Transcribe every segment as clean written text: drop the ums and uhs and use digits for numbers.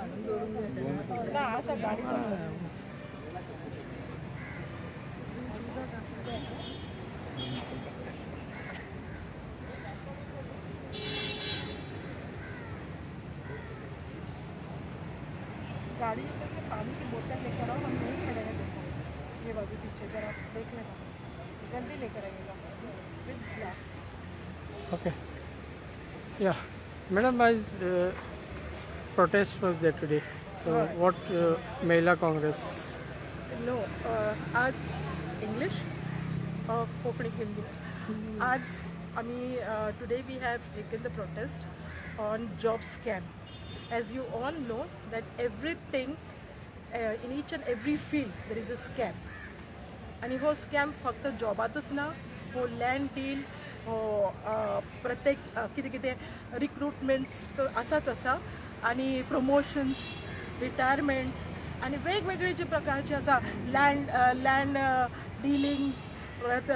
ना आसा गाडी. गाड़ी में से पानी की बोतल लेकर आओ. हम नहीं खड़े हैं. देखो, ये बाजू पीछे जरा देख लेना. जल्दी लेकर आइएगा with glass. Okay. Yeah. Madam, as protest was there today. So Right. what Mahila Congress? No, आज इंग्लिश, कोकणी, हिंदी. आज आम्ही, today we have taken the protest on job scam. As you all know that everything, in each and every field there is a scam. आणि हो scam फक्त जॉबातच ना, हो land deal, हो प्रत्येक कितें कितें रिक्रुटमेंट्स तर आसाच आसा आणि प्रमोशन्स, रिटायरमेंट आणि वेगवेगळे जे प्रकारचे आसा, लँड डिलींग, परत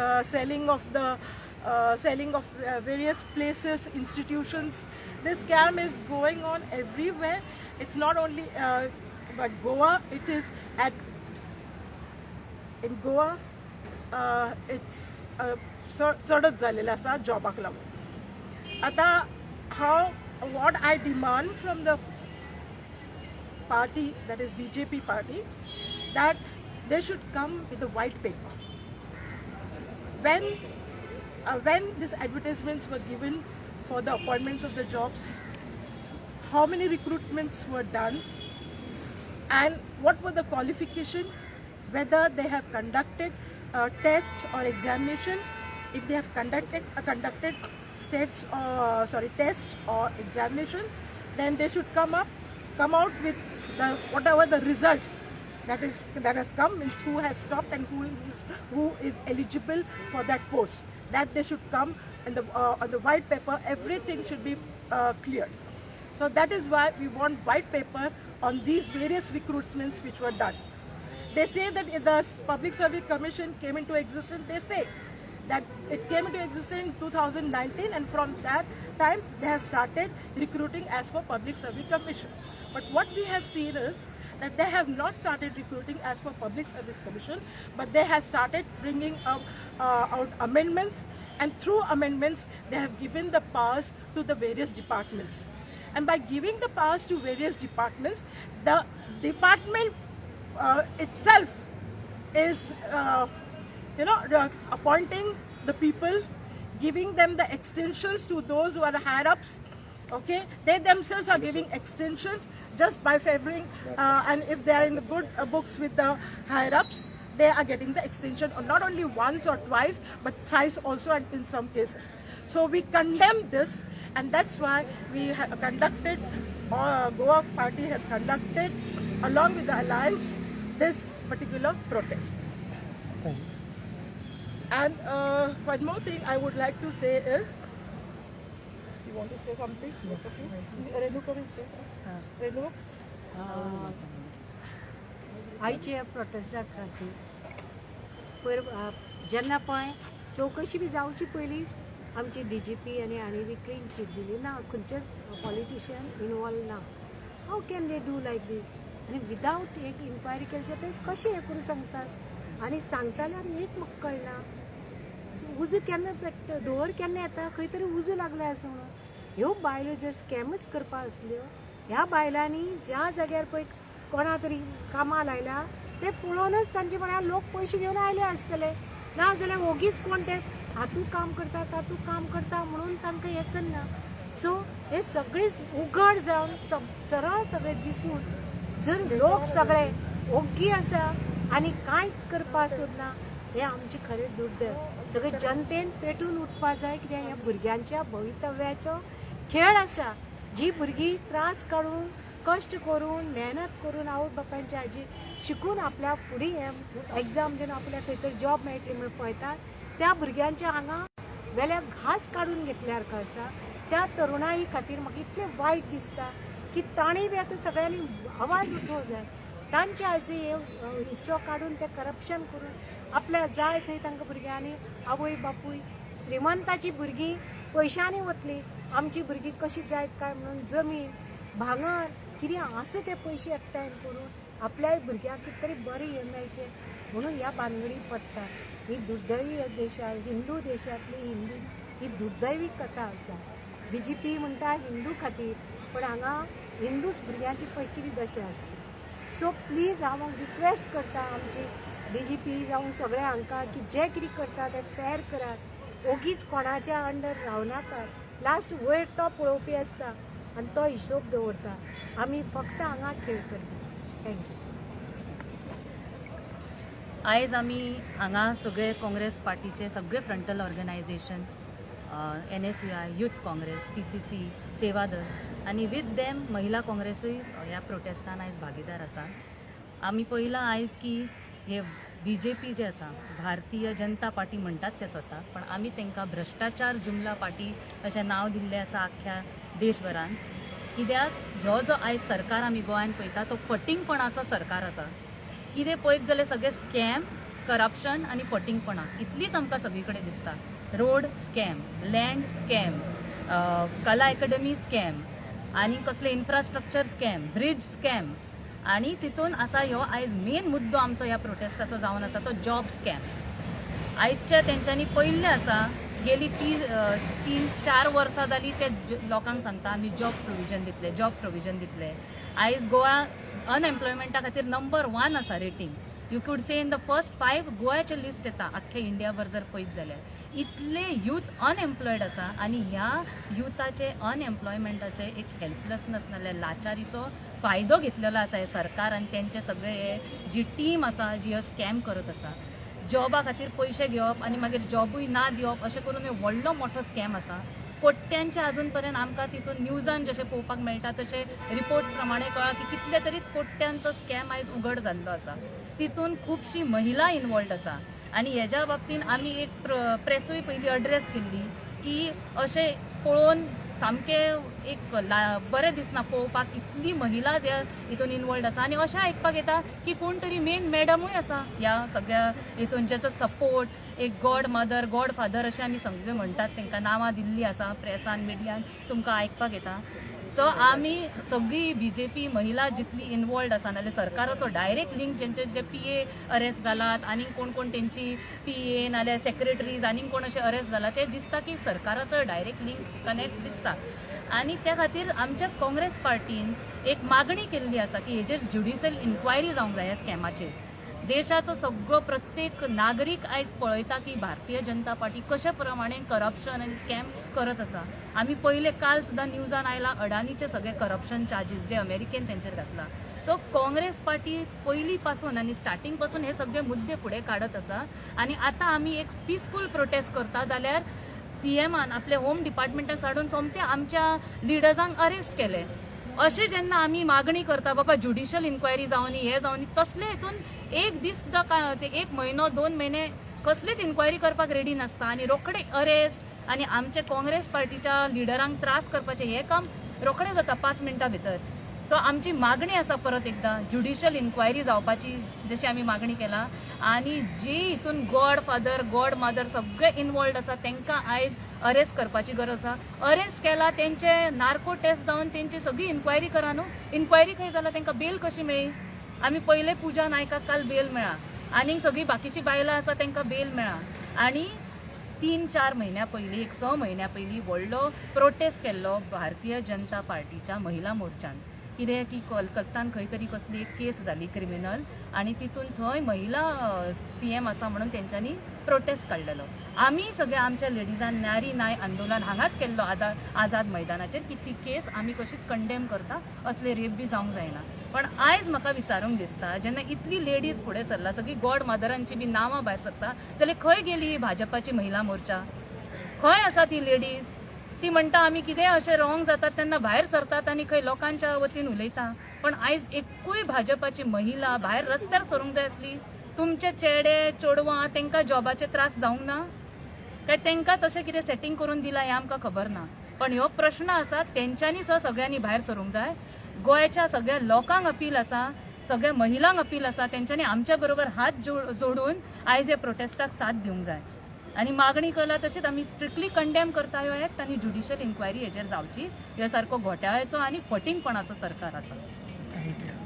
selling of various places, institutions. This scam is going on everywhere. It's not only but Goa. It is at in Goa, it's चडच जालेलें आसा जॉबाक लागून. आतां हांव, what I demand from the party, that is BJP party, that they should come with a white paper. When these advertisements were given for the appointments of the jobs, how many recruitments were done, and what were the qualification, whether they have conducted a test or examination. If they have conducted states or, sorry, test or examination, then they should come out with the whatever the result that has come, means who has stopped and who is eligible for that post, that they should come and the on the white paper everything should be cleared. So that is why we want white paper on these various recruitments which were done. They say that if the Public Service Commission came into existence, they say that it came into existence in 2019, and from that time they have started recruiting as per Public Service Commission. But what we have seen is that they have not started recruiting as per Public Service Commission, but they have started bringing up, out amendments, and through amendments they have given the powers to the various departments. And by giving the powers to various departments, the department itself is appointing the people, giving them the extensions to those who are the higher ups. Okay, they themselves are giving extensions just by favoring, and if they are in the good books with the higher ups, they are getting the extension, or not only once or twice, but thrice also, and in some cases. So we condemn this, and that's why we have conducted, Goa party has conducted, along with the alliance, this particular protest. Thank you. And one more thing I would like to say is, you want to say something? Both of you? Renuka will say first. Renu? आयच्या Protista खातीर पयर जेन्ना पळय चवकशी बी जावची पयलीं आमची D G P आनी बी क्लीन चीट दिली ना, खंयचेच पॉलिटिशियन इनवॉल्व ना. How can they do like this? आनी विदावट एक इन्क्वायरी केली जाल्यार ते कशें हें करूं सांगतात? आनी सांगता जाल्यार एक म्हाका कळना, उजो केन्ना पेट्टा, धुंवर केन्ना येता, खंय तरी उजो लागला आसा म्हणून. ह्यो बायलो ज्यो स्कॅमच करपा आसल्यो, ह्या बायलांनी ज्या जाग्यार पळय कोणा तरी कामां लायल्या ते पळोवनच तांचे म्हळ्यार लोक पयशे घेवन आयले आसतले, ना जाल्यार ओगीच कोण ते हातूंत काम करता तातूंत काम करता म्हणून तांकां हें करना. सो हे सगळे उघड जावन सरळ सगळे दिसून जर लोक सगळे ओग्गी आसा आनी कांयच करपा सोदना, हें आमचें खरें दुर्दैव. सगळे जनतेन पेटून उठपा जाय, कित्याक ह्या भुरग्यांच्या भवितव्याचो खेळ आसा. जी भुरगीं त्रास काडून, कश्ट करून, मेहनत करून, आवय बापायच्या हाजी शिकून आपल्या फुडें हें एग्जाम दिवन आपल्याक खंय तरी जॉब मेळटली म्हणून पळयतात, त्या भुरग्यांच्या हांगा वेल्या घास काडून घेतल्या सारको आसा. त्या तरुणाई खातीर म्हाका इतलें वायट दिसता की तांणी बी आतां सगळ्यांनी आवाज उठोवंक जाय. तांचे हाजे हे हिस्सो काडून ते करप्शन करून आपल्या जाय थंय तांकां भुरग्यांनी, आवय बापूय श्रीमंताची भुरगीं पयशांनी वतली, आमची भुरगीं कशी जायत काय म्हणून जमीन भांगर कितें आसा ते पयशे एकठांय करून आपल्याय भुरग्यांक कितें तरी बरें हें मेळचें म्हणून ह्या भानगडी पडटा. ही दुर्दैवी ह्या देशार, हिंदू देशांतली हिंदू ही दुर्दैवी कथा आसा. बी जे पी म्हणटा हिंदू खातीर, पण हांगा हिंदूच भुरग्यांची पळय कितें दशा आसता. सो प्लीज हांव रिक्वेस्ट करता आमची डी जी पी जावं सगळे हांकां की जे कितें करता ते फॅर करात, ओगीच कोणाच्या अंडर रावनाकात. लास्ट वयर तो पळोवपी आसता आनी तो हिशोब दवरता. आमी फक्त हांगा खेळ करता. Thank you. आयज आमी हांगा सगळे काँग्रेस पार्टीचे सगळे frontal organisations, NSUI, youth Congress, PCC, Sevadal आनी विथ देम महिला काँग्रेसूय ह्या प्रोटेस्टान आयज भागीदार आसा. आमी पळयलां आयज की हे बीजेपी जे आसा, भारतीय जनता पार्टी म्हणटात ते स्वता, पण आमी तांकां भ्रश्टाचार जुमला पार्टी अशें नांव दिल्लें आसा आख्ख्या देशभरान. कित्याक ह्यो जो आयज सरकार आमी गोंयान पळयता तो फटींगपणाचो सरकार आसा. कितें पळयत जाल्यार सगळे स्कॅम, करप्शन आनी फटींगपणां इतलीच आमकां सगळी कडेन दिसता. Road scam, land scam, Kala academy scam आनी कसले इन्फ्रास्ट्रक्चर स्कॅम, ब्रिज स्कॅम आनी तितून आसा ह्यो आयज मेन मुद्दो आमचो ह्या प्रोटेस्टाचो जावन आसा तो जॉब स्कॅम. आयच्या तेंच्यांनी पयल्लें आसा, गेली 3-4 वर्सां जालीं ते लोकांक सांगता आमी जॉब प्रोविजन दितले, जॉब प्रोविजन दितले. आयज गोवा अनएम्प्लॉयमेंटा खातीर नंबर 1 आसा rating. You could say in the first 5 गोव्याचें list येता आख्खे इंडियाभर जर पळयत जाल्यार. इतले यूथ अनएम्प्लॉयड आसा आनी ह्या युथाचे अनएम्प्लॉयमेंटाचे एक हेल्पलसनेस नाल्यार लाचारीचो फायदो घेतलेलो आसा हे सरकार आनी तेंचे सगळे हे जी टीम आसा जी हो स्कॅम करत आसा. जॉबा खातीर पयशे घेवप आनी मागीर जॉबूय ना दिवप अशें करून हे व्हडलो मोठो स्कॅम आसा. कोट्यांचे अजून पर्यंत आमकां तितून न्यूजान जशें पळोवपाक मेळटा तशें रिपोर्ट्स प्रमाणे कळ्ळां की कितले तरी कोट्यांचो स्कॅम आयज उघड जाल्लो आसा. तितून खुबशी महिला इनवॉल्ड आसा आनी हेज्या बाबतीन आमी एक प्रेसूय पयली अड्रेस केल्ली की अशें पळोवन सामकें एक बरें दिसना पळोवपाक, इतली महिला ह्या हितून इनवॉल्ड आसा. आनी अशें आयकपाक येता की कोण तरी मेन मॅडमूय आसा ह्या सगळ्या हितून, ज्याचो सपोर्ट एक गॉड मदर गॉड फादर अशें आमी सगळे म्हणटात, तांकां नांवां दिल्लीं आसा प्रेसान मिडियान तुमकां आयकपाक येता. सो आमी सगळी बीजेपी महिला जितली इनवॉल्ड आसा नाल्यार सरकाराचो डायरेक्ट लिंक जेंचे जे पीए अरेस्ट जालात आनीक कोण कोण तेंची पीए नाल्यार सेक्रेटरीज आनीक कोण अशे अरेस्ट जाला ते दिसता की सरकाराचो डायरेक्ट लिंक कनेक्ट दिसता. आनी त्या खातीर आमच्या काँग्रेस पार्टीन एक मागणी केल्ली आसा की हेजेर ज्युडिशियल इन्क्वायरी जावंक जाय ह्या स्कॅमाचेर. देशाचो सगळो प्रत्येक नागरीक आयज पळयता की भारतीय जनता पार्टी कशे प्रमाणे करप्शन आनी स्कॅम करत आसा. आमी पयले काल सुद्दां न्यूजान आयला अडानीचे सगळे करप्शन चार्जीस जे अमेरिकेन तेंचेर घातला. सो काँग्रेस पार्टी पयलीं पासून आनी स्टार्टींग पासून हे सगळे मुद्दे फुडें काडत आसा. आनी आतां आमी एक पिसफूल प्रोटेस्ट करता जाल्यार सीएमान आपले होम डिपार्टमेंटाक साडून सोमते आमच्या लिडर्सांक अरेस्ट केले. अशें जेन्ना आमी मागणी करता बाबा ज्युडिशियल इन्क्वायरी जावनी हे जावनी, तसले हितून एक दीस सुद्दां ते 1 म्हयनो 2 म्हयने कसलीच इन्क्वायरी करपाक रेडी नासता आनी रोखडे अरेस्ट आनी आमचे काँग्रेस पार्टीच्या लिडरांक त्रास करपाचें हें काम रोखडें जाता 5 मिनटां भितर. सो आमची मागणी आसा परत एकदां ज्युडिशियल इन्क्वायरी जावपाची जशी आमी मागणी केला. आनी जी हितून गॉड फादर गॉड मदर सगळे इनवॉल्ड आसा तांकां आयज अरेस्ट करपाची गरज आसा. अरेस्ट केला तेंचे नार्को टेस्ट जावन तेंची सगळी इन्क्वायरी करा न्हू. इन्क्वायरी खंय जाला, तांकां बेल कशी मेळ्ळी? आमी पयले पुजा नायकाक काल बेल मेळ्ळा, आनीक सगळीं बाकीची बायलां आसा तांकां बेल मेळ्ळा. आनी 3-4 म्हयन्या पयलीं, एक 6 म्हयन्या पयलीं व्हडलो प्रोटेस्ट केल्लो भारतीय जनता पार्टीच्या महिला मोर्चान. कितें की कलकत्तान खंय तरी कसली एक केस जाली क्रिमिनल आनी तितून थंय महिला सीएम आसा म्हणून तेंच्यांनी प्रोटेस्ट काडलेलो. आमी सगळे आमच्या लेडिजान नारी नाय आंदोलन हांगाच केल्लो आझाद मैदानाचेर की ती केस आमी कशीच कंडेम करता, असले रेप बी जावंक जायना. पण आयज म्हाका विचारूंक दिसता जेन्ना इतली लेडीज फुडें सरला, सगळी गॉड मदरांची बी नांवां भायर सरता, जाल्यार खंय गेली ही भाजपाची महिला मोर्चा? खंय आसा ती लेडीज? ती म्हणटा आमी कितेंय अशें रॉंग जातात तेन्ना भायर सरतात आनी खंय लोकांच्या वतीन उलयता. पण आयज एकूय भाजपाची महिला भायर रस्त्यार सरूंक जाय आसली. तुमचे चेडे चेडवां तांकां जॉबाचे त्रास जावंक ना काय तांकां तशें कितें सेटींग करून दिलां हें आमकां खबर ना. पण ह्यो प्रश्न आसा तेंच्यांनी सुद्दां सगळ्यांनी भायर सरूंक जाय. गोंयच्या सगळ्या लोकांक अपील आसा, सगळ्या महिलांक अपील आसा, तेंच्यांनी आमच्या बरोबर हात जोडून आयज ह्या प्रोटेस्टाक साथ दिवंक जाय. आनी मागणी केला तशीच आमी स्ट्रिक्टली कंडेम करता ह्यो एक्ट आनी ज्युडिशियल इन्क्वायरी हेजेर जावची. ह्यो सारको घोटाळ्याचो आनी फटींगपणाचो सरकार आसा. Thank you.